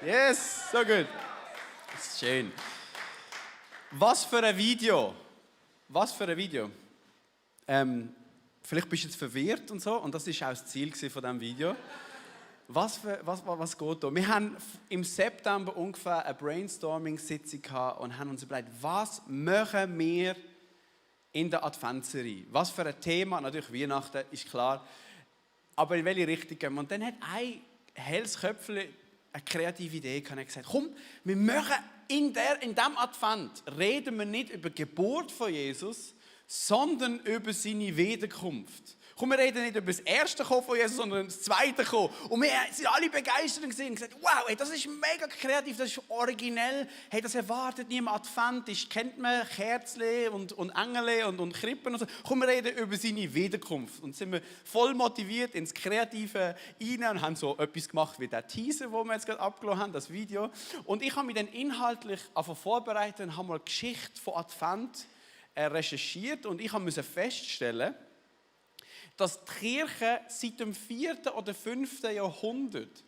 Yes, so gut. Das ist schön. Was für ein Video. Was für ein Video. Vielleicht bist du jetzt verwirrt und so, und das war auch das Ziel von diesem Video. Was geht da? Wir haben im September ungefähr eine Brainstorming-Sitzung gehabt und haben uns überlegt, was machen wir in der Adventsserie? Was für ein Thema? Natürlich Weihnachten, ist klar. Aber in welche Richtung gehen wir? Und dann hat ein helles Köpfchen eine kreative Idee gehabt. Er hat gesagt, komm, wir machen in diesem Advent, reden wir nicht über die Geburt von Jesus, sondern über seine Wiederkunft. Komm, wir reden nicht über das erste Kommen von Jesus, sondern das zweite Kommen. Und wir sind alle begeistert und gesagt, wow, hey, das ist mega kreativ, das ist originell. Hey, das erwartet niemand. Advent ist, kennt man Kerzen und Engel und Krippen und so. Komm, wir reden über seine Wiederkunft. Und sind wir voll motiviert ins Kreative rein und haben so etwas gemacht wie der Teaser, den wir jetzt gerade abgelassen haben, das Video. Und ich habe mich dann inhaltlich vorbereitet und habe mal die Geschichte von Advent recherchiert. Und ich musste feststellen, dass die Kirche seit dem 4. oder 5. Jahrhundert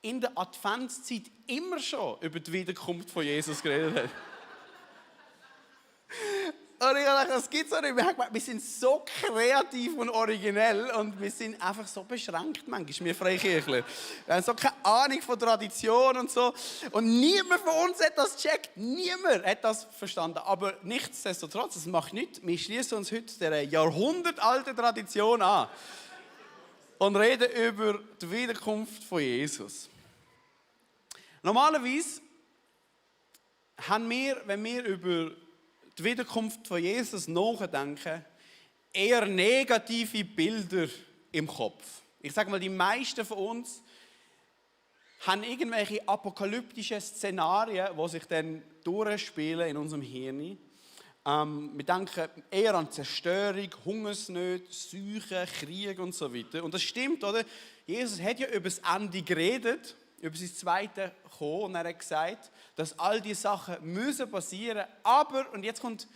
in der Adventszeit immer schon über die Wiederkunft von Jesus geredet hat. Und ich habe gedacht, das gibt es auch nicht. Wir sind so kreativ und originell und wir sind einfach so beschränkt manchmal, wir Freikirchler. Wir haben so keine Ahnung von Tradition und so. Und niemand von uns hat das gecheckt. Niemand hat das verstanden. Aber nichtsdestotrotz, das macht nichts. Wir schließen uns heute der jahrhundertalten Tradition an und reden über die Wiederkunft von Jesus. Normalerweise haben wir, wenn wir über die Wiederkunft von Jesus nachdenken, eher negative Bilder im Kopf. Ich sage mal, die meisten von uns haben irgendwelche apokalyptischen Szenarien, die sich dann durchspielen in unserem Hirn. Wir denken eher an Zerstörung, Hungersnöte, Seuchen, Krieg und so weiter. Und das stimmt, oder? Jesus hat ja über das Ende geredet, über sein zweites Kommen, und er hat gesagt, dass all diese Sachen müssen passieren. Aber, und jetzt kommt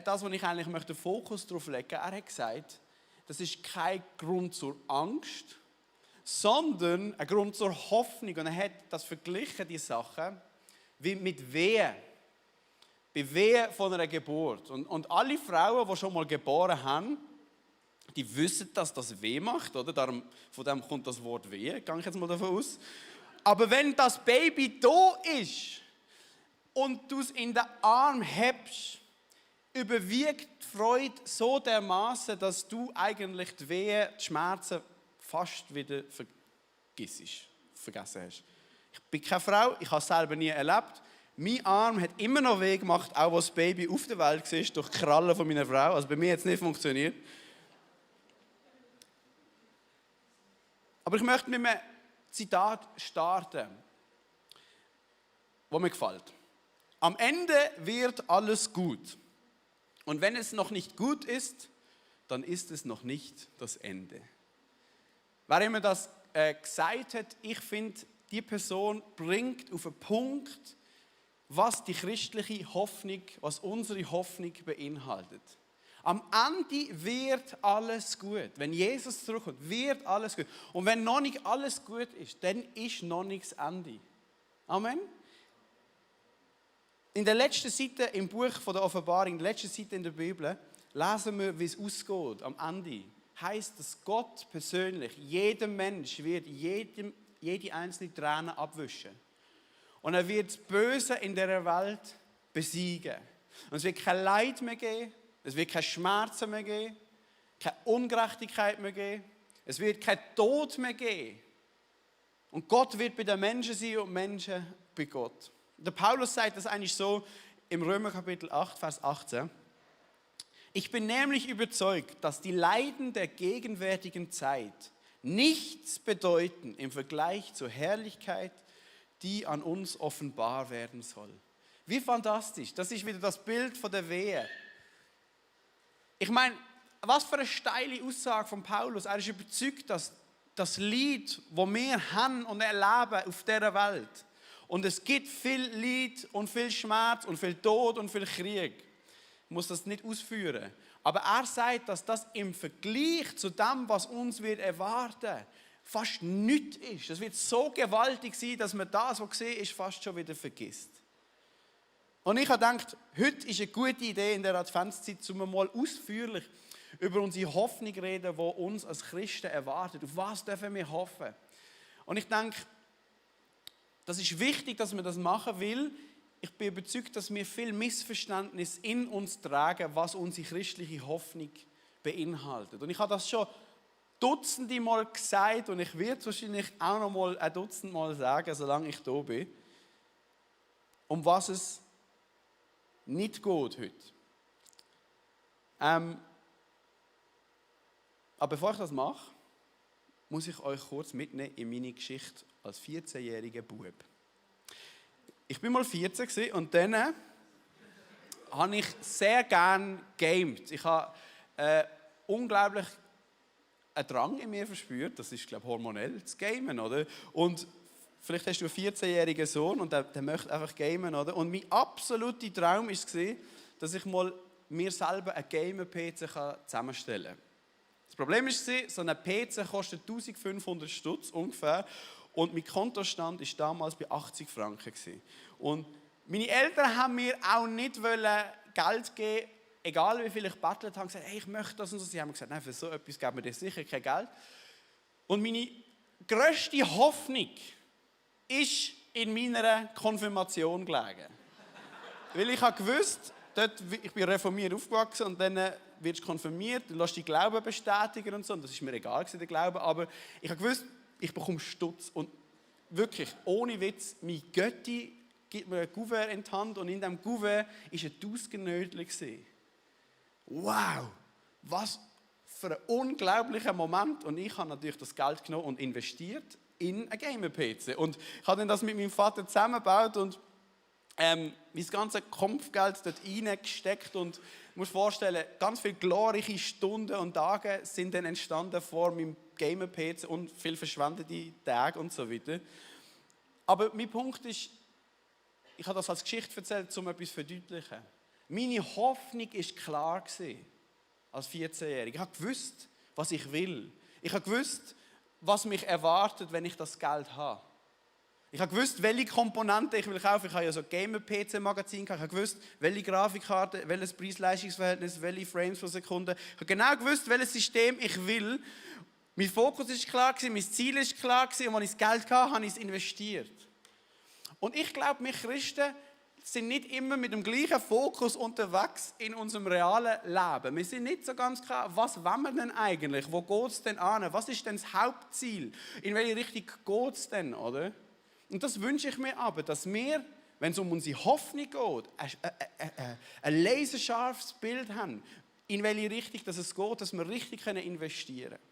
das, wo ich eigentlich den Fokus darauf legen möchte, er hat gesagt, das ist kein Grund zur Angst, sondern ein Grund zur Hoffnung. Und er hat das verglichen, die Sachen, wie mit Wehen. Bei Wehen von einer Geburt. Und alle Frauen, die schon mal geboren haben, die wissen, dass das weh macht, oder? Darum, von dem kommt das Wort Wehe, gehe ich jetzt mal davon aus. Aber wenn das Baby da ist und du es in den Arm hebst, überwiegt die Freude so dermaßen, dass du eigentlich die Wehen, die Schmerzen fast wieder vergessen hast. Ich bin keine Frau, ich habe es selber nie erlebt. Mein Arm hat immer noch weh gemacht, auch als das Baby auf der Welt war, durch die Krallen von meiner Frau. Also bei mir hat es nicht funktioniert. Aber ich möchte mit einem Zitat starten, das mir gefällt. Am Ende wird alles gut. Und wenn es noch nicht gut ist, dann ist es noch nicht das Ende. Wer immer das gesagt hat, ich finde, die Person bringt auf den Punkt, was die christliche Hoffnung, was unsere Hoffnung beinhaltet. Am Ende wird alles gut. Wenn Jesus zurückkommt, wird alles gut. Und wenn noch nicht alles gut ist, dann ist noch nicht das Ende. Amen. In der letzten Seite im Buch von der Offenbarung, in der letzten Seite in der Bibel, lesen wir, wie es ausgeht am Ende. Heißt, dass Gott persönlich, jedem Mensch wird jede einzelne Träne abwischen. Und er wird das Böse in dieser Welt besiegen. Und es wird kein Leid mehr geben. Es wird keine Schmerzen mehr geben, keine Ungerechtigkeit mehr geben, es wird kein Tod mehr geben. Und Gott wird bei den Menschen sein und Menschen bei Gott. Der Paulus sagt das eigentlich so im Römer Kapitel 8, Vers 18. Ich bin nämlich überzeugt, dass die Leiden der gegenwärtigen Zeit nichts bedeuten im Vergleich zur Herrlichkeit, die an uns offenbar werden soll. Wie fantastisch, das ist wieder das Bild von der Wehe. Ich meine, was für eine steile Aussage von Paulus. Er ist überzeugt, dass das Leid, das wir haben und erleben auf dieser Welt, und es gibt viel Leid und viel Schmerz und viel Tod und viel Krieg, ich muss das nicht ausführen. Aber er sagt, dass das im Vergleich zu dem, was uns wird erwarten, fast nichts ist. Das wird so gewaltig sein, dass man das, was gesehen ist, fast schon wieder vergisst. Und ich habe gedacht, heute ist eine gute Idee in der Adventszeit, um mal ausführlich über unsere Hoffnung zu reden, die uns als Christen erwartet. Auf was dürfen wir hoffen? Und ich denke, das ist wichtig, dass wir das machen, weil ich bin überzeugt, dass wir viel Missverständnis in uns tragen, was unsere christliche Hoffnung beinhaltet. Und ich habe das schon dutzende Mal gesagt und ich werde es wahrscheinlich auch noch mal ein Dutzend Mal sagen, solange ich da bin, um was es nicht geht heute. Aber bevor ich das mache, muss ich euch kurz mitnehmen in meine Geschichte als 14-jähriger Bub. Ich bin mal 14 und dann habe ich sehr gerne gegamed. Ich habe unglaublich einen Drang in mir verspürt, das ist, glaube ich, hormonell, zu gamen, oder? Und vielleicht hast du einen 14-jährigen Sohn und der möchte einfach gamen, oder? Und mein absoluter Traum war, dass ich mal mir selber einen Gamer-PC zusammenstellen kann. Das Problem war, so ein PC kostet 1500 Stutz ungefähr und mein Kontostand war damals bei 80 Franken. Und meine Eltern haben mir auch nicht Geld geben, egal wie viel ich gebettelt habe, gesagt, hey, ich möchte das und so. Sie haben gesagt, nein, für so etwas geben wir dir sicher kein Geld. Und meine grösste Hoffnung ist in meiner Konfirmation gelegen. Weil ich habe gewusst, ich bin reformiert aufgewachsen und dann wirst du konfirmiert, du lässt dich Glauben bestätigen und so. Und das ist mir egal, der Glaube, aber ich habe gewusst, ich bekomme Stutz. Und wirklich, ohne Witz, mein Götti gibt mir ein Kuvert in die Hand und in diesem Kuvert war ein Tausendnötchen. Wow, was für ein unglaublicher Moment. Und ich habe natürlich das Geld genommen und investiert in einen Gamer-PC. Und ich habe dann das mit meinem Vater zusammengebaut und mein ganzes Kopfgeld dort reingesteckt. Und ich muss vorstellen, ganz viele glorreiche Stunden und Tage sind dann entstanden vor meinem Gamer-PC und viel verschwendete Tage und so weiter. Aber mein Punkt ist, ich habe das als Geschichte erzählt, um etwas zu verdeutlichen. Meine Hoffnung war klar als 14-Jähriger. Ich habe gewusst, was ich will. Ich habe gewusst, was mich erwartet, wenn ich das Geld habe. Ich habe gewusst, welche Komponenten ich will kaufen. Ich habe ja so Gamer-PC-Magazin gehabt. Ich habe gewusst, welche Grafikkarte, welches Preis-Leistungs-Verhältnis, welche Frames pro Sekunde. Ich habe genau gewusst, welches System ich will. Mein Fokus war klar, mein Ziel war klar und als ich das Geld hatte, habe ich es investiert. Und ich glaube, wir Christen sind nicht immer mit dem gleichen Fokus unterwegs in unserem realen Leben. Wir sind nicht so ganz klar, was wollen wir denn eigentlich? Wo geht es denn an? Was ist denn das Hauptziel? In welche Richtung geht es denn, oder? Und das wünsche ich mir aber, dass wir, wenn es um unsere Hoffnung geht, ein laserscharfes Bild haben, in welche Richtung dass es geht, dass wir richtig investieren können.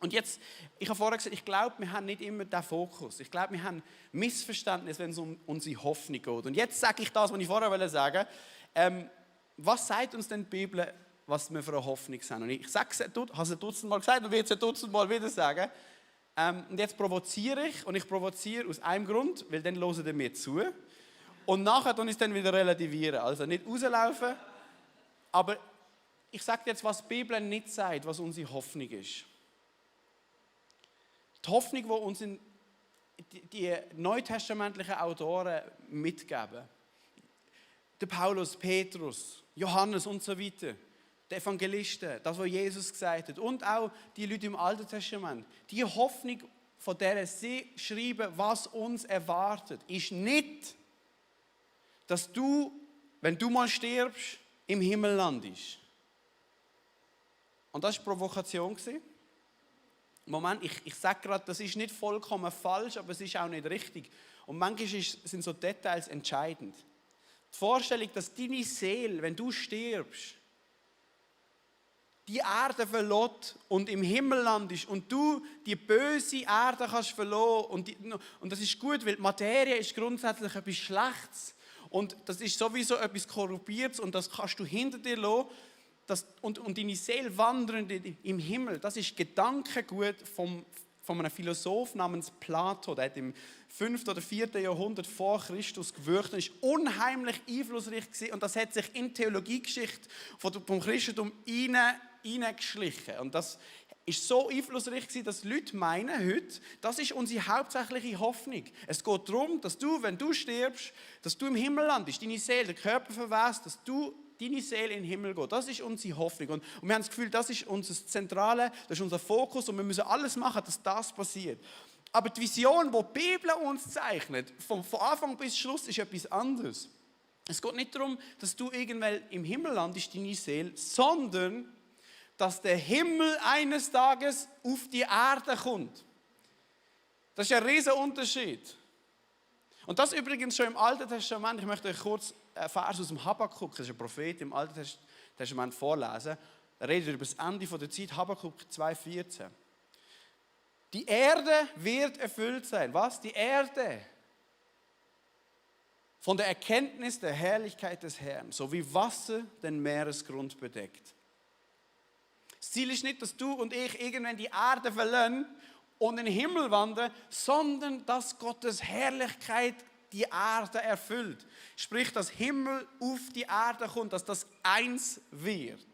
Und jetzt, ich habe vorher gesagt, ich glaube, wir haben nicht immer diesen Fokus. Ich glaube, wir haben Missverständnis, wenn es um unsere Hoffnung geht. Und jetzt sage ich das, was ich vorher sagen wollte. Was sagt uns denn die Bibel, was wir für eine Hoffnung haben? Und ich habe es ein Dutzend Mal gesagt und werde es ein Dutzend Mal wieder sagen. Und jetzt provoziere ich. Und ich provoziere aus einem Grund, weil dann hören ihr mir zu. Und nachher tun ich es dann wieder relativieren. Also nicht rauslaufen. Aber ich sage jetzt, was die Bibel nicht sagt, was unsere Hoffnung ist. Die Hoffnung, die uns die neutestamentlichen Autoren mitgeben. Der Paulus, Petrus, Johannes und so weiter. Die Evangelisten, das, was Jesus gesagt hat. Und auch die Leute im Alten Testament. Die Hoffnung, von der sie schreiben, was uns erwartet, ist nicht, dass du, wenn du mal stirbst, im Himmel landest. Und das war die Provokation. Moment, ich sage gerade, das ist nicht vollkommen falsch, aber es ist auch nicht richtig. Und manchmal sind so Details entscheidend. Die Vorstellung, dass deine Seele, wenn du stirbst, die Erde verlässt und im Himmel landest und du die böse Erde kannst verlassen. Und das ist gut, weil die Materie ist grundsätzlich etwas Schlechtes. Und das ist sowieso etwas Korruptiertes und das kannst du hinter dir lassen. Und deine Seele wandert im Himmel, das ist Gedankengut von einem Philosoph namens Plato. Der hat im 5. oder 4. Jahrhundert vor Christus gewirkt und ist unheimlich einflussreich gewesen. Und das hat sich in die Theologiegeschichte vom Christentum hineingeschlichen. Und das ist so einflussreich gewesen, dass Leute meinen heute, das ist unsere hauptsächliche Hoffnung. Es geht darum, dass du, wenn du stirbst, dass du im Himmel landest, deine Seele, der Körper verwest, dass deine Seele in den Himmel geht. Das ist unsere Hoffnung. Und wir haben das Gefühl, das ist unser Zentrale, das ist unser Fokus und wir müssen alles machen, dass das passiert. Aber die Vision, die die Bibel uns zeichnet, von Anfang bis Schluss, ist etwas anderes. Es geht nicht darum, dass du irgendwann im Himmel landest, deine Seele, sondern dass der Himmel eines Tages auf die Erde kommt. Das ist ein riesiger Unterschied. Und das übrigens schon im Alten Testament. Ich möchte euch kurz einen Vers aus dem Habakkuk, das ist ein Prophet im Alten Testament, vorlesen. Er redet über das Ende der Zeit, Habakkuk 2,14. Die Erde wird erfüllt sein. Was? Die Erde. Von der Erkenntnis der Herrlichkeit des Herrn, so wie Wasser den Meeresgrund bedeckt. Das Ziel ist nicht, dass du und ich irgendwann die Erde verlassen und in den Himmel wandern, sondern dass Gottes Herrlichkeit die Erde erfüllt. Sprich, dass Himmel auf die Erde kommt, dass das eins wird.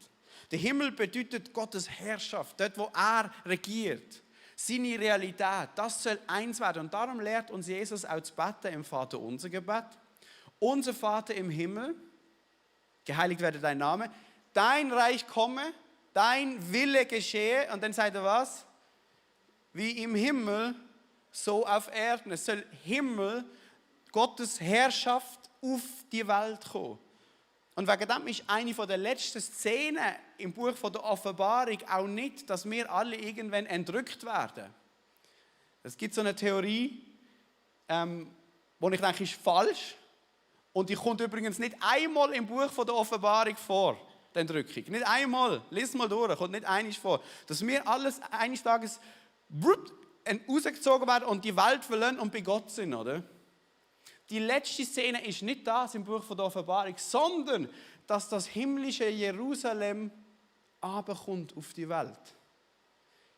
Der Himmel bedeutet Gottes Herrschaft, dort wo er regiert. Seine Realität, das soll eins werden. Und darum lehrt uns Jesus auch zu beten im Vaterunser Gebet. Unser Vater im Himmel, geheiligt werde dein Name, dein Reich komme, dein Wille geschehe, und dann sagt er was? Wie im Himmel, so auf Erden. Es soll Himmel, Gottes Herrschaft auf die Welt kommen. Und wegen dem ist eine der letzten Szenen im Buch der Offenbarung auch nicht, dass wir alle irgendwann entrückt werden. Es gibt so eine Theorie, die ich denke, ist falsch. Und die kommt übrigens nicht einmal im Buch der Offenbarung vor. Die Entrückung. Nicht einmal, lies mal durch, kommt nicht einmal vor. Dass wir alles eines Tages rausgezogen werden und die Welt verlassen und bei Gott sind, oder? Die letzte Szene ist nicht das im Buch der Offenbarung, sondern dass das himmlische Jerusalem herabkommt auf die Welt.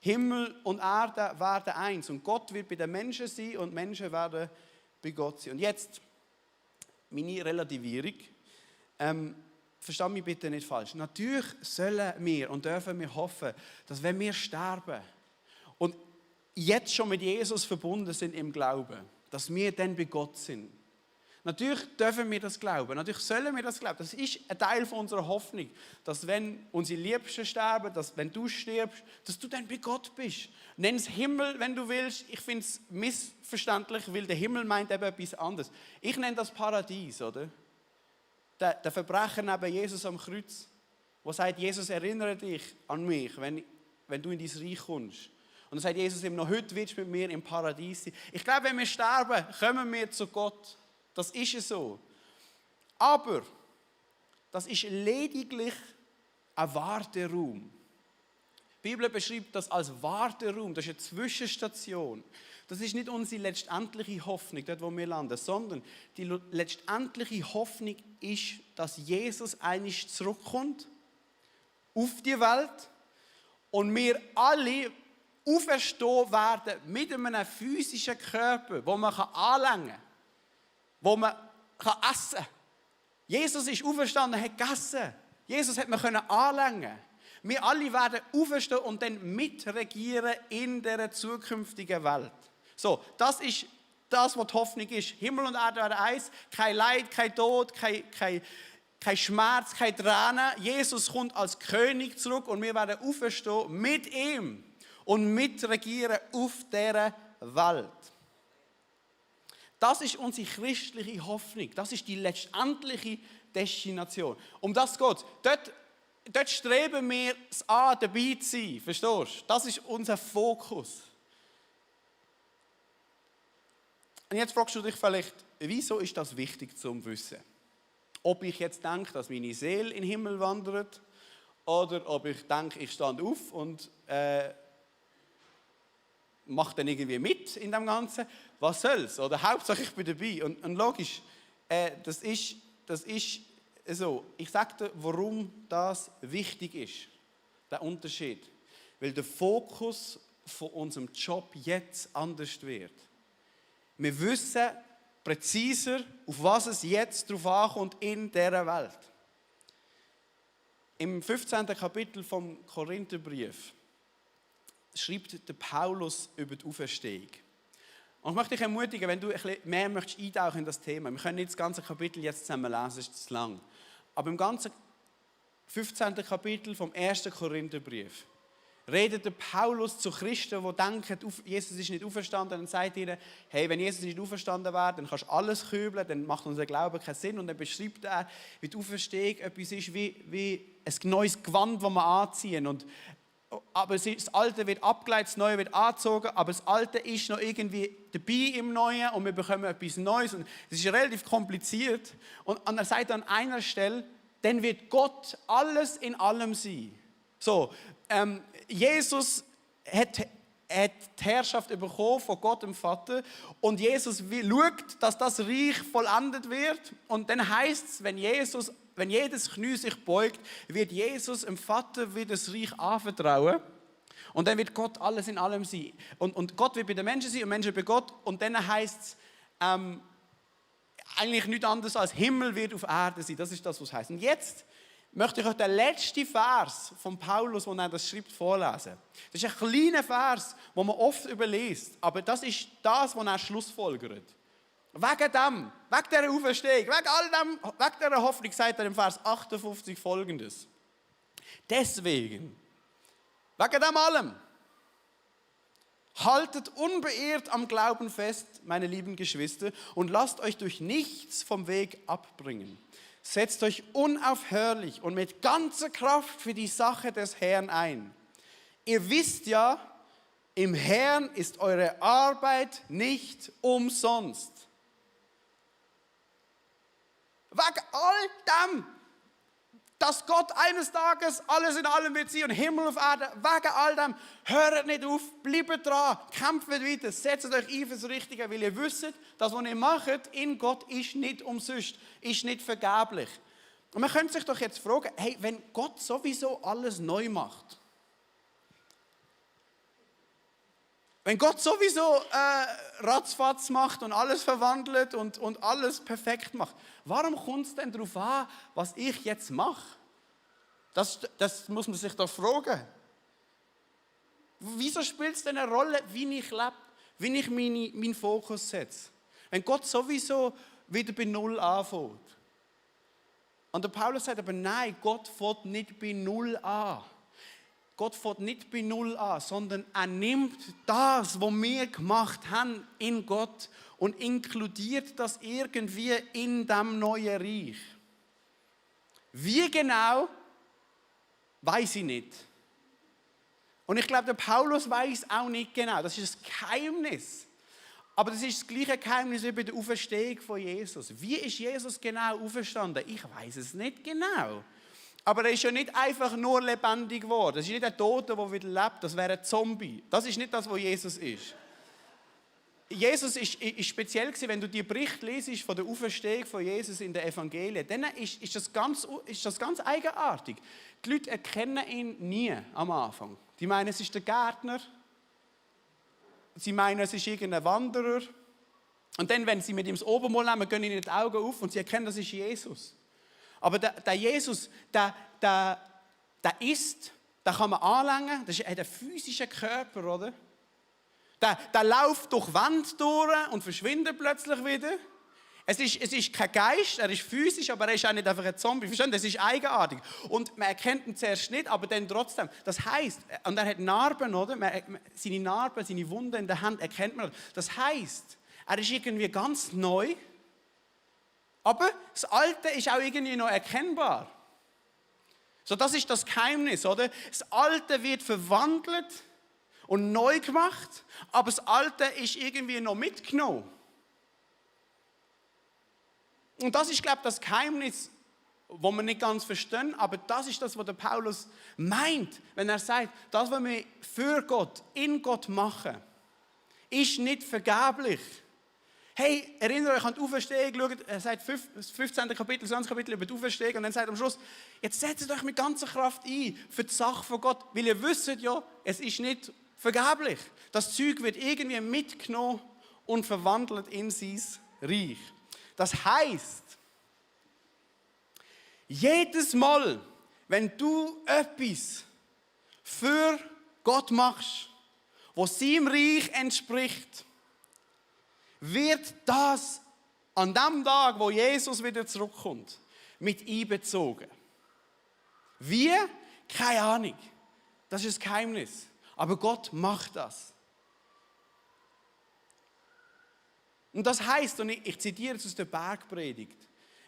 Himmel und Erde werden eins und Gott wird bei den Menschen sein und Menschen werden bei Gott sein. Und jetzt meine Relativierung. Versteh mich bitte nicht falsch. Natürlich sollen wir und dürfen wir hoffen, dass wenn wir sterben und jetzt schon mit Jesus verbunden sind im Glauben, dass wir dann bei Gott sind. Natürlich dürfen wir das glauben, natürlich sollen wir das glauben. Das ist ein Teil von unserer Hoffnung, dass wenn unsere Liebsten sterben, dass wenn du stirbst, dass du dann bei Gott bist. Nenn es Himmel, wenn du willst. Ich finde es missverständlich, weil der Himmel meint eben etwas anderes. Ich nenne das Paradies, oder? Der Verbrecher neben Jesus am Kreuz, der sagt, Jesus, erinnere dich an mich, wenn du in dein Reich kommst. Und dann sagt Jesus ihm, noch heute willst du mit mir im Paradies sein. Ich glaube, wenn wir sterben, kommen wir zu Gott. Das ist es so. Aber das ist lediglich ein Warteraum. Die Bibel beschreibt das als Warteraum. Das ist eine Zwischenstation. Das ist nicht unsere letztendliche Hoffnung, dort wo wir landen, sondern die letztendliche Hoffnung ist, dass Jesus einmal zurückkommt auf die Welt und wir alle auferstehen werden mit einem physischen Körper, wo man anlängen kann, wo man essen kann. Jesus ist auferstanden, hat gegessen. Jesus hat man anlängen. Wir alle werden auferstehen und dann mitregieren in dieser zukünftigen Welt. So, das ist das, was die Hoffnung ist. Himmel und Erde werden eins, kein Leid, kein Tod, kein Schmerz, keine Tränen. Jesus kommt als König zurück und wir werden auferstehen mit ihm und mitregieren auf dieser Welt. Das ist unsere christliche Hoffnung. Das ist die letztendliche Destination. Um das geht es. Dort streben wir es an, dabei zu sein. Verstehst du? Das ist unser Fokus. Und jetzt fragst du dich vielleicht, wieso ist das wichtig zu wissen? Ob ich jetzt denke, dass meine Seele in den Himmel wandert, oder ob ich denke, ich stand auf und mache dann irgendwie mit in dem Ganzen. Was soll's? Oder Hauptsache ich bin dabei. Und logisch, das ist so. Ich sage dir, warum das wichtig ist. Der Unterschied. Weil der Fokus von unserem Job jetzt anders wird. Wir wissen präziser, auf was es jetzt drauf ankommt in dieser Welt. Im 15. Kapitel vom Korintherbrief schreibt der Paulus über die Auferstehung. Und ich möchte dich ermutigen, wenn du ein bisschen mehr möchtest eintauchen in das Thema. Wir können nicht das ganze Kapitel jetzt zusammen lesen, das ist zu lang. Aber im ganzen 15. Kapitel vom 1. Korintherbrief redet der Paulus zu Christen, die denken, Jesus ist nicht auferstanden, und sagt ihnen, hey, wenn Jesus nicht auferstanden wäre, dann kannst du alles kübeln, dann macht unser Glaube keinen Sinn. Und dann beschreibt er, wie die Auferstehung etwas ist wie ein neues Gewand, das wir anziehen. Aber das Alte wird abgeleitet, das Neue wird angezogen, aber das Alte ist noch irgendwie dabei im Neuen und wir bekommen etwas Neues. Und es ist relativ kompliziert. Und er sagt an einer Stelle, dann wird Gott alles in allem sein. So, Jesus hat die Herrschaft bekommen von Gott dem Vater und Jesus schaut, dass das Reich vollendet wird. Und dann heißt es, wenn jedes Knie sich beugt, wird Jesus dem Vater wieder das Reich anvertrauen. Und dann wird Gott alles in allem sein. Und Gott wird bei den Menschen sein und Menschen bei Gott. Und dann heißt es eigentlich nichts anderes als Himmel wird auf Erde sein. Das ist das, was es heißt. Und jetzt möchte ich euch den letzten Vers von Paulus, wo er das schreibt, vorlesen. Das ist ein kleiner Vers, den man oft überliest. Aber das ist das, was er schlussfolgert. Wegen dem, wegen dieser Auferstehung, wegen dieser Hoffnung sagt er im Vers 58 Folgendes. Deswegen, wegen dem allem, haltet unbeirrt am Glauben fest, meine lieben Geschwister, und lasst euch durch nichts vom Weg abbringen. Setzt euch unaufhörlich und mit ganzer Kraft für die Sache des Herrn ein. Ihr wisst ja, im Herrn ist eure Arbeit nicht umsonst. Wegen all dem, dass Gott eines Tages alles in allem wird sein und Himmel auf Erde, wegen all dem, hört nicht auf, bleibt dran, kämpft weiter, setzt euch ein fürs Richtige, weil ihr wisst, dass was ihr macht in Gott ist nicht umsonst, ist nicht vergeblich. Und man könnte sich doch jetzt fragen, hey, wenn Gott sowieso alles neu macht, wenn Gott sowieso ratzfatz macht und alles verwandelt und alles perfekt macht, warum kommt es denn darauf an, was ich jetzt mache? Das muss man sich doch fragen. Wieso spielt es denn eine Rolle, wie ich lebe, wie ich meinen Fokus setze? Wenn Gott sowieso wieder bei Null anfängt. Und der Paulus sagt aber, nein, Gott fängt nicht bei Null an. Gott fängt nicht bei Null an, sondern er nimmt das, was wir gemacht haben in Gott und inkludiert das irgendwie in dem neuen Reich. Wie genau, weiß ich nicht. Und ich glaube, der Paulus weiß auch nicht genau. Das ist ein Geheimnis. Aber das ist das gleiche Geheimnis wie bei der Auferstehung von Jesus. Wie ist Jesus genau auferstanden? Ich weiß es nicht genau. Aber er ist ja nicht einfach nur lebendig geworden. Das ist nicht ein Toter, der wieder lebt. Das wäre ein Zombie. Das ist nicht das, was Jesus ist. Jesus ist speziell gewesen, wenn du die Berichte liest von der Auferstehung von Jesus in den Evangelien, dann ist das ganz eigenartig. Die Leute erkennen ihn nie am Anfang. Die meinen, es ist der Gärtner. Sie meinen, es ist irgendein Wanderer. Und dann, wenn sie mit ihm das Obermahl nehmen, gehen ihnen die Augen auf und sie erkennen, das ist Jesus. Aber der Jesus, der isst, den kann man anlängen, das hat einen physischen Körper, oder? Der läuft durch Wände durch und verschwindet plötzlich wieder. Es ist kein Geist, er ist physisch, aber er ist auch nicht einfach ein Zombie. Verstehen? Das ist eigenartig. Und man erkennt ihn zuerst nicht, aber dann trotzdem. Das heisst, und er hat Narben, oder? Seine Narben, seine Wunden in der Hand erkennt man. Das heisst, er ist irgendwie ganz neu, aber das Alte ist auch irgendwie noch erkennbar. So, das ist das Geheimnis, oder? Das Alte wird verwandelt und neu gemacht, aber das Alte ist irgendwie noch mitgenommen. Und das ist, glaube ich, das Geheimnis, das wir nicht ganz verstehen, aber das ist das, was der Paulus meint, wenn er sagt, das, was wir für Gott, in Gott machen, ist nicht vergeblich. Hey, erinnert euch an die Auferstehung, schaut, er sagt 15. Kapitel, 20. Kapitel über die Auferstehung und dann sagt er am Schluss, jetzt setzt euch mit ganzer Kraft ein für die Sache von Gott, weil ihr wisst ja, es ist nicht vergeblich. Das Zeug wird irgendwie mitgenommen und verwandelt in sein Reich. Das heisst, jedes Mal, wenn du etwas für Gott machst, was seinem Reich entspricht, wird das an dem Tag, wo Jesus wieder zurückkommt, mit einbezogen. Wie? Keine Ahnung. Das ist ein Geheimnis. Aber Gott macht das. Und das heisst, und ich zitiere jetzt aus der Bergpredigt,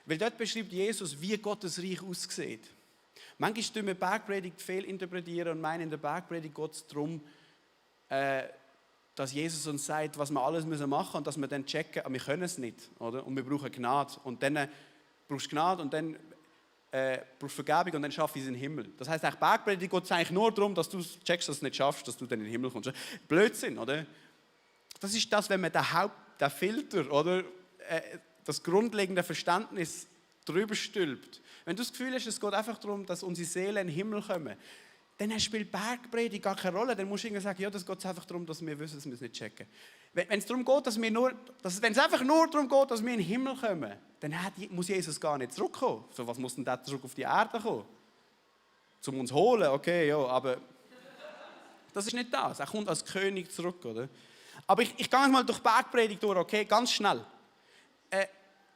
weil dort beschreibt Jesus, wie Gottes Reich aussieht. Manchmal tun wir Bergpredigt fehlinterpretieren und meinen, in der Bergpredigt geht es darum, dass Jesus uns sagt, was wir alles machen müssen und dass wir dann checken, aber wir können es nicht. Oder? Und wir brauchen Gnade. Und dann brauchst du Gnade und dann brauchst du Vergebung und dann schaffst du es in den Himmel. Das heisst, eigentlich Bergpredigt geht es eigentlich nur darum, dass du checkst, dass du es nicht schaffst, dass du dann in den Himmel kommst. Blödsinn, oder? Das ist das, wenn man den Filter, oder? Das grundlegende Verständnis drüber stülpt. Wenn du das Gefühl hast, es geht einfach darum, dass unsere Seelen in den Himmel kommen, dann spielt Bergpredigt gar keine Rolle. Dann musst du irgendwie sagen, ja, das geht einfach darum, dass wir wissen, dass wir es nicht checken. Wenn es darum geht, wenn es einfach nur darum geht, dass wir in den Himmel kommen, dann muss Jesus gar nicht zurückkommen. So, was muss denn der zurück auf die Erde kommen? Um uns zu holen, okay, ja, aber das ist nicht das. Er kommt als König zurück, oder? Aber ich gehe mal durch Bergpredigt durch, okay, ganz schnell.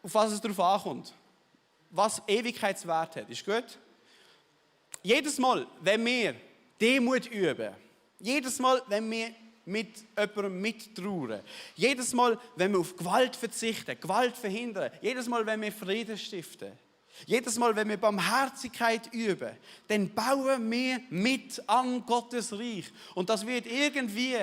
Auf was es darauf ankommt. Was Ewigkeitswert hat, ist gut? Jedes Mal, wenn wir Demut üben, jedes Mal, wenn wir mit jemandem mittrauern, jedes Mal, wenn wir auf Gewalt verzichten, Gewalt verhindern, jedes Mal, wenn wir Frieden stiften, jedes Mal, wenn wir Barmherzigkeit üben, dann bauen wir mit an Gottes Reich. Und das wird irgendwie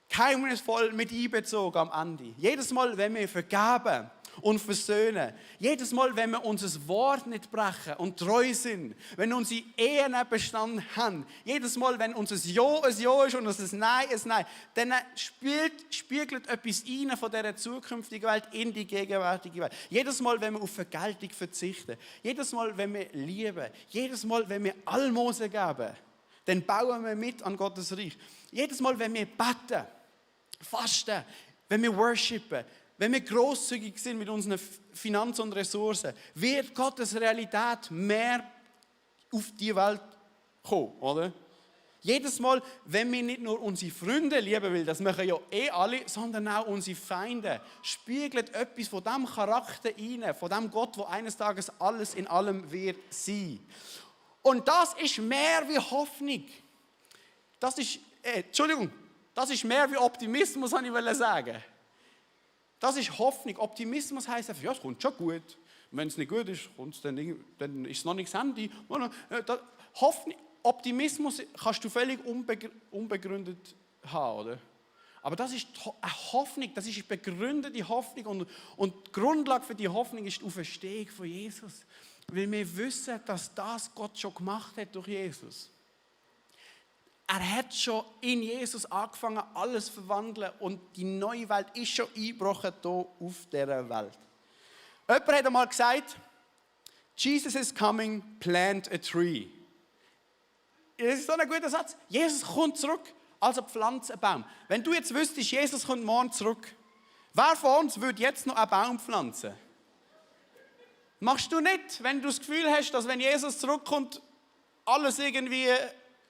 geheimnisvoll mit einbezogen am Ende. Jedes Mal, wenn wir vergeben und versöhnen. Jedes Mal, wenn wir unser Wort nicht brechen und treu sind, wenn unsere Ehen Bestand haben, jedes Mal, wenn unser Ja ein Ja ist und unser Nein ein Nein, dann spiegelt etwas rein von dieser zukünftigen Welt in die gegenwärtige Welt. Jedes Mal, wenn wir auf Vergeltung verzichten, jedes Mal, wenn wir lieben, jedes Mal, wenn wir Almosen geben, dann bauen wir mit an Gottes Reich. Jedes Mal, wenn wir beten, fasten, wenn wir worshipen, wenn wir grosszügig sind mit unseren Finanzen und Ressourcen, wird Gottes Realität mehr auf die Welt kommen, oder? Jedes Mal, wenn wir nicht nur unsere Freunde lieben, weil das machen ja alle, sondern auch unsere Feinde, spiegelt etwas von diesem Charakter rein, von dem Gott, der eines Tages alles in allem wird sein. Und das ist mehr wie Hoffnung. Das ist mehr wie Optimismus, wollte ich sagen. Das ist Hoffnung. Optimismus heisst einfach, ja, es kommt schon gut. Wenn es nicht gut ist, dann ist es noch nicht das Ende. Hoffnung, Optimismus kannst du völlig unbegründet haben, oder? Aber das ist eine Hoffnung, das ist eine begründete Hoffnung. Und die Grundlage für die Hoffnung ist die Auferstehung von Jesus. Weil wir wissen, dass das Gott schon gemacht hat durch Jesus. Er hat schon in Jesus angefangen, alles zu verwandeln und die neue Welt ist schon eingebrochen hier auf dieser Welt. Jemand hat einmal gesagt, Jesus is coming, plant a tree. Das ist so ein guter Satz. Jesus kommt zurück, also pflanze einen Baum. Wenn du jetzt wüsstest, Jesus kommt morgen zurück, wer von uns würde jetzt noch einen Baum pflanzen? Machst du nicht, wenn du das Gefühl hast, dass wenn Jesus zurückkommt, alles irgendwie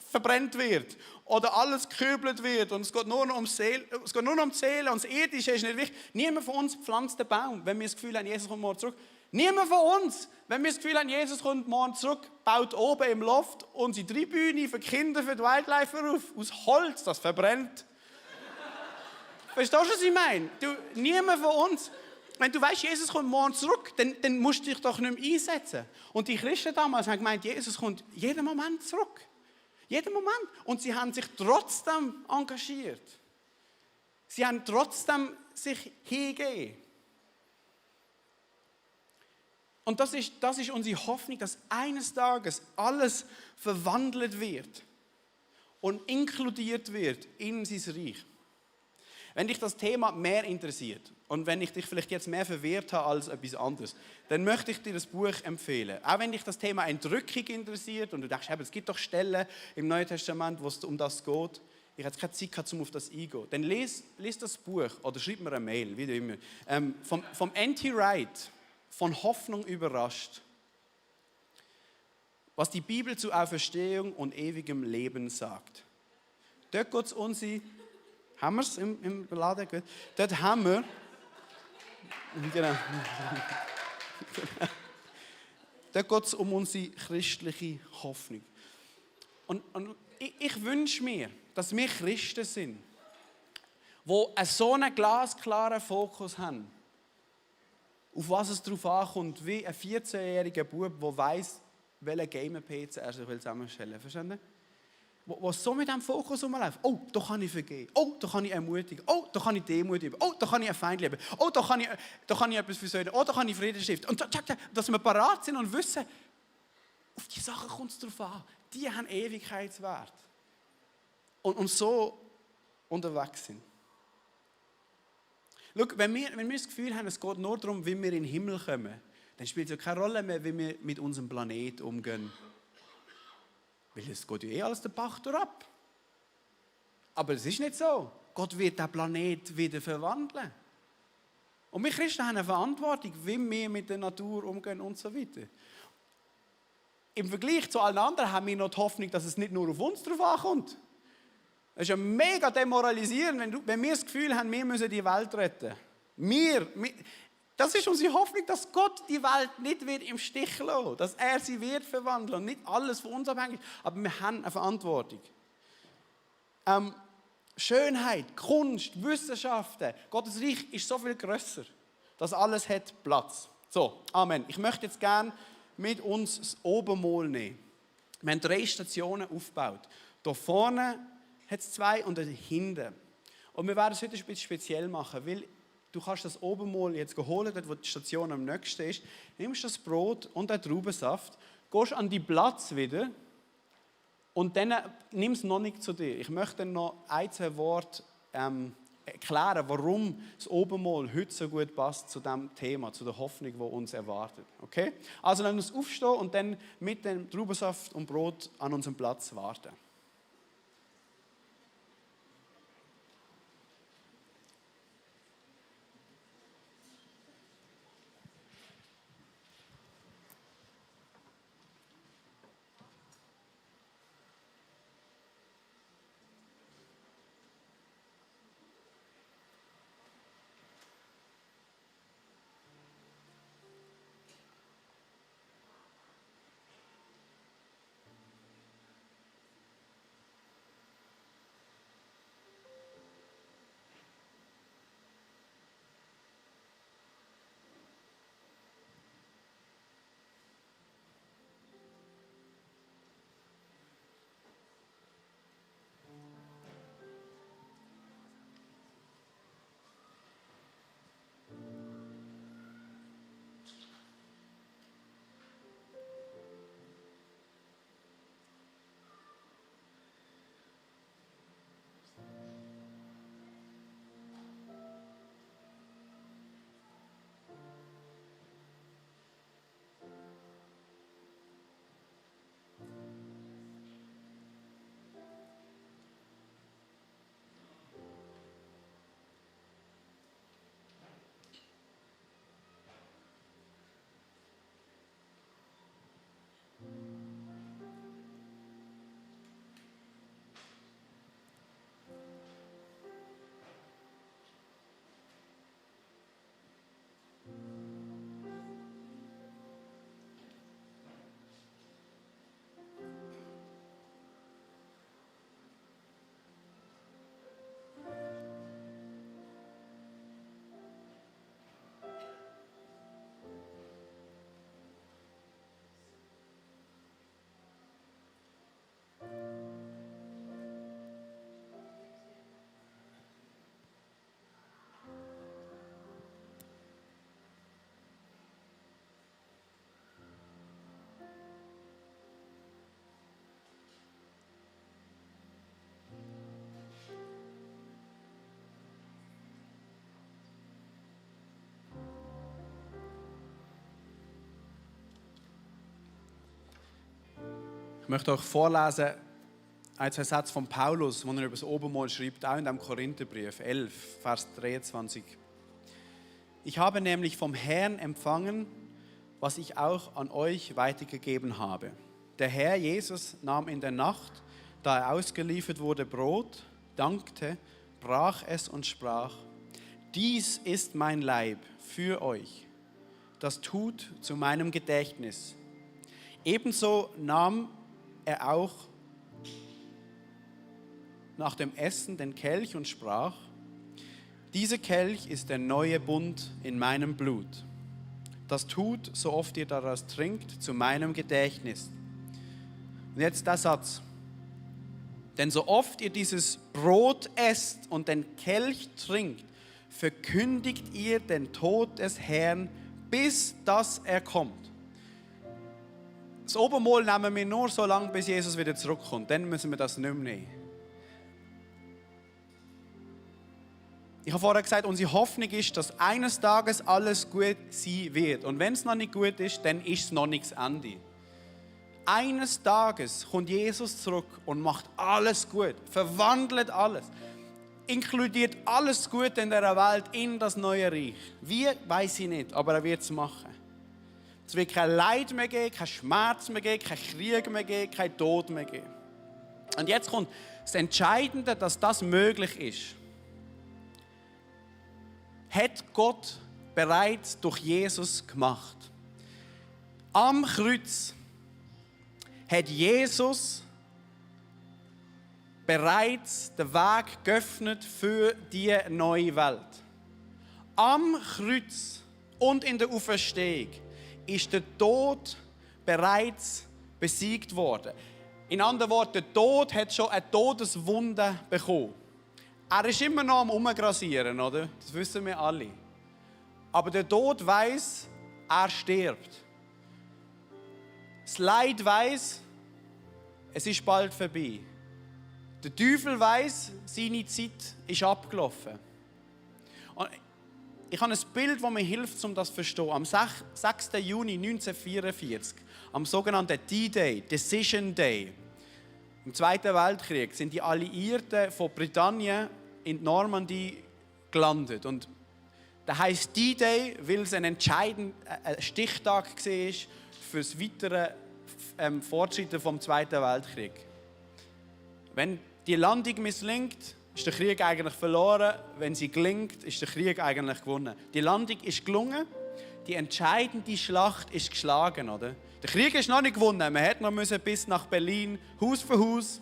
verbrennt wird oder alles gekübelt wird und es geht nur noch um die Seele und das Irdische ist nicht wichtig. Niemand von uns pflanzt einen Baum, wenn wir das Gefühl haben, Jesus kommt morgen zurück. Niemand von uns, wenn wir das Gefühl haben, Jesus kommt morgen zurück, baut oben im Loft unsere Tribüne für Kinder, für die Wildlife auf, aus Holz, das verbrennt. Verstehst du, was ich meine? Niemand von uns. Wenn du weißt, Jesus kommt morgen zurück, dann musst du dich doch nicht mehr einsetzen. Und die Christen damals haben gemeint, Jesus kommt jeden Moment zurück. Jeden Moment. Und sie haben sich trotzdem engagiert. Sie haben trotzdem sich hingegeben. Und das ist unsere Hoffnung, dass eines Tages alles verwandelt wird und inkludiert wird in sein Reich. Wenn dich das Thema mehr interessiert und wenn ich dich vielleicht jetzt mehr verwirrt habe als etwas anderes, dann möchte ich dir das Buch empfehlen. Auch wenn dich das Thema Entrückung interessiert und du denkst, es gibt doch Stellen im Neuen Testament, wo es um das geht. Ich hatte keine Zeit gehabt, um auf das eingehen. Dann lies das Buch oder schreib mir eine Mail, wie immer. Vom N.T. Wright, von Hoffnung überrascht. was die Bibel zu Auferstehung und ewigem Leben sagt. Dort geht es unsere, haben wir es im Laden? Dort haben wir, genau, dort geht es um unsere christliche Hoffnung. Und ich wünsche mir, dass wir Christen sind, die so einen glasklaren Fokus haben, auf was es darauf ankommt, wie ein 14-jähriger Bub, der weiss, welchen Gamer-PC er sich zusammenstellen will. Verstanden? Wo so mit diesem Fokus rumläuft. Oh, da kann ich vergeben. Oh, da kann ich ermutigen. Oh, da kann ich Demut üben. Oh, da kann ich einen Feind lieben. Oh, da kann ich etwas versöhnen. Oh, da kann ich Frieden stiften. Und dass wir parat sind und wissen, auf die Sachen kommt es drauf an. Die haben Ewigkeitswert. Und so unterwegs sind. Schau, wenn wir das Gefühl haben, es geht nur darum, wie wir in den Himmel kommen, dann spielt es ja keine Rolle mehr, wie wir mit unserem Planeten umgehen. Weil es geht ja alles den Bach ab. Aber es ist nicht so. Gott wird den Planeten wieder verwandeln. Und wir Christen haben eine Verantwortung, wie wir mit der Natur umgehen und so weiter. Im Vergleich zu allen anderen haben wir noch die Hoffnung, dass es nicht nur auf uns drauf ankommt. Es ist ja mega demoralisierend, wenn wir das Gefühl haben, wir müssen die Welt retten. Das ist unsere Hoffnung, dass Gott die Welt nicht wird im Stich lassen, dass er sie wird verwandeln und nicht alles von uns abhängig ist. Aber wir haben eine Verantwortung. Schönheit, Kunst, Wissenschaften, Gottes Reich ist so viel grösser. Das alles hat Platz. So, Amen. Ich möchte jetzt gerne mit uns das Obermahl nehmen. Wir haben 3 Stationen aufgebaut. Hier vorne hat es 2 und hinten. Und wir werden es heute ein bisschen speziell machen, weil du kannst das Obermahl jetzt holen, dort wo die Station am nächsten ist, nimmst das Brot und den Traubensaft, gehst an die Platz wieder und dann nimm es noch nicht zu dir. Ich möchte dann noch 1-2 Worte erklären, warum das Obermahl heute so gut passt zu dem Thema, zu der Hoffnung, die uns erwartet. Okay? Also lass uns aufstehen und dann mit dem Traubensaft und Brot an unserem Platz warten. Ich möchte euch vorlesen, 1-2 Sätze von Paulus, wo er über das Obermahl schreibt, auch in dem Korintherbrief 11, Vers 23. Ich habe nämlich vom Herrn empfangen, was ich auch an euch weitergegeben habe. Der Herr Jesus nahm in der Nacht, da er ausgeliefert wurde, Brot, dankte, brach es und sprach: Dies ist mein Leib für euch. Das tut zu meinem Gedächtnis. Ebenso nahm er auch nach dem Essen den Kelch und sprach: Dieser Kelch ist der neue Bund in meinem Blut. Das tut, so oft ihr daraus trinkt, zu meinem Gedächtnis. Und jetzt der Satz. Denn so oft ihr dieses Brot esst und den Kelch trinkt, verkündigt ihr den Tod des Herrn, bis dass er kommt. Das Obermahl nehmen wir nur so lange, bis Jesus wieder zurückkommt. Dann müssen wir das nicht mehr nehmen. Ich habe vorher gesagt, unsere Hoffnung ist, dass eines Tages alles gut sein wird. Und wenn es noch nicht gut ist, dann ist es noch nicht das Ende. Eines Tages kommt Jesus zurück und macht alles gut, verwandelt alles, inkludiert alles Gute in dieser Welt in das neue Reich. Wie, weiß ich nicht, aber er wird es machen. Es wird kein Leid mehr geben, kein Schmerz mehr geben, kein Krieg mehr geben, kein Tod mehr geben. Und jetzt kommt das Entscheidende, dass das möglich ist. Hat Gott bereits durch Jesus gemacht. Am Kreuz hat Jesus bereits den Weg geöffnet für die neue Welt. Am Kreuz und in der Auferstehung ist der Tod bereits besiegt worden. In anderen Worten, der Tod hat schon eine Todeswunde bekommen. Er ist immer noch am Umgrasieren, oder? Das wissen wir alle. Aber der Tod weiss, er stirbt. Das Leid weiss, es ist bald vorbei. Der Teufel weiss, seine Zeit ist abgelaufen. Und ich habe ein Bild, das mir hilft, um das zu verstehen. Am 6. Juni 1944, am sogenannten D-Day, Decision Day, im Zweiten Weltkrieg, sind die Alliierten von Britannien in die Normandie gelandet. Und das heisst D-Day, weil es ein entscheidender Stichtag war für das weitere Fortschreiten vom Zweiten Weltkrieg. Wenn die Landung misslingt, ist der Krieg eigentlich verloren. Wenn sie gelingt, ist der Krieg eigentlich gewonnen. Die Landung ist gelungen, die entscheidende Schlacht ist geschlagen, oder? Der Krieg ist noch nicht gewonnen. Man hätte noch bis nach Berlin, Haus für Haus,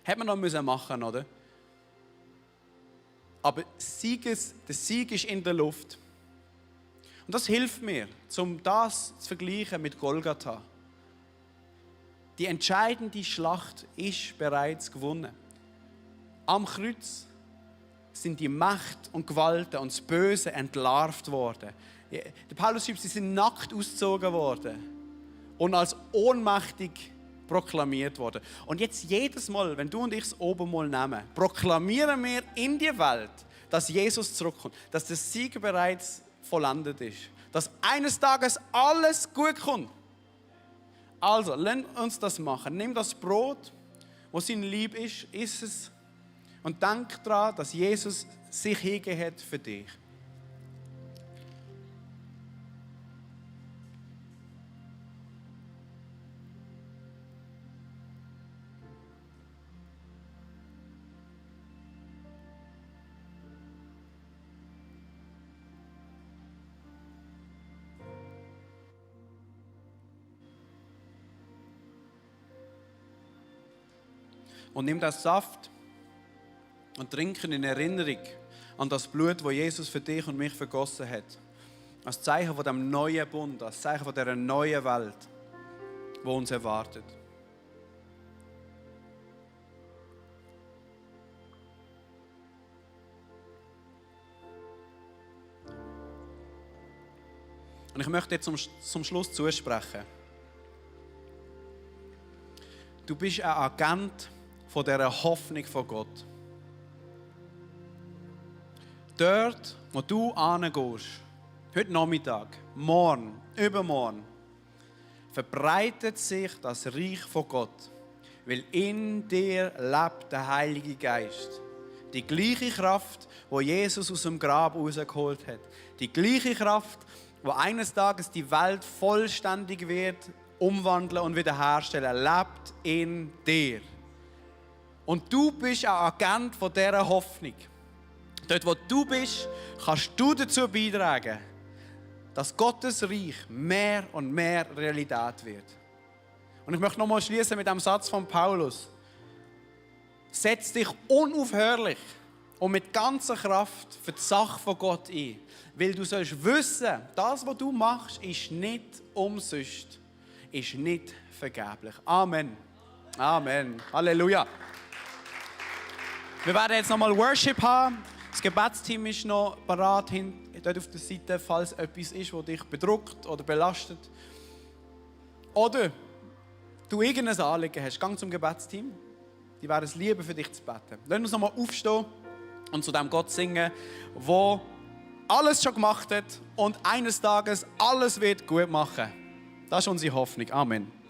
hätte man noch machen, oder? Aber der Sieg ist in der Luft. Und das hilft mir, um das zu vergleichen mit Golgatha. Die entscheidende Schlacht ist bereits gewonnen. Am Kreuz sind die Macht und Gewalten und das Böse entlarvt worden. Der Paulus schreibt, sie sind nackt ausgezogen worden und als ohnmächtig proklamiert worden. Und jetzt jedes Mal, wenn du und ich das Obermahl nehmen, proklamieren wir in die Welt, dass Jesus zurückkommt, dass der Sieg bereits vollendet ist, dass eines Tages alles gut kommt. Also, lass uns das machen. Nimm das Brot, das sein Leib ist, iss es und denk daran, dass Jesus sich hingegeben hat für dich. Und nimm das Saft und trinken in Erinnerung an das Blut, das Jesus für dich und mich vergossen hat. Als Zeichen von dem neuen Bund, als Zeichen von dieser neuen Welt, die uns erwartet. Und ich möchte jetzt zum Schluss zusprechen. Du bist ein Agent von dieser Hoffnung von Gott. Dort, wo du hingehst, heute Nachmittag, morgen, übermorgen, verbreitet sich das Reich von Gott, weil in dir lebt der Heilige Geist. Die gleiche Kraft, die Jesus aus dem Grab rausgeholt hat. Die gleiche Kraft, die eines Tages die Welt vollständig wird umwandeln und wiederherstellen, lebt in dir. Und du bist ein Agent von dieser Hoffnung. Dort, wo du bist, kannst du dazu beitragen, dass Gottes Reich mehr und mehr Realität wird. Und ich möchte nochmal schließen mit dem Satz von Paulus. Setz dich unaufhörlich und mit ganzer Kraft für die Sache von Gott ein. Weil du sollst wissen, das, was du machst, ist nicht umsonst, ist nicht vergeblich. Amen. Amen. Halleluja. Wir werden jetzt nochmal Worship haben. Das Gebetsteam ist noch parat dort auf der Seite, falls etwas ist, das dich bedrückt oder belastet. Oder du irgendein Anliegen hast, geh zum Gebetsteam. Die werden es lieben, für dich zu beten. Lass uns nochmal aufstehen und zu dem Gott singen, der alles schon gemacht hat und eines Tages alles wird gut machen. Das ist unsere Hoffnung. Amen.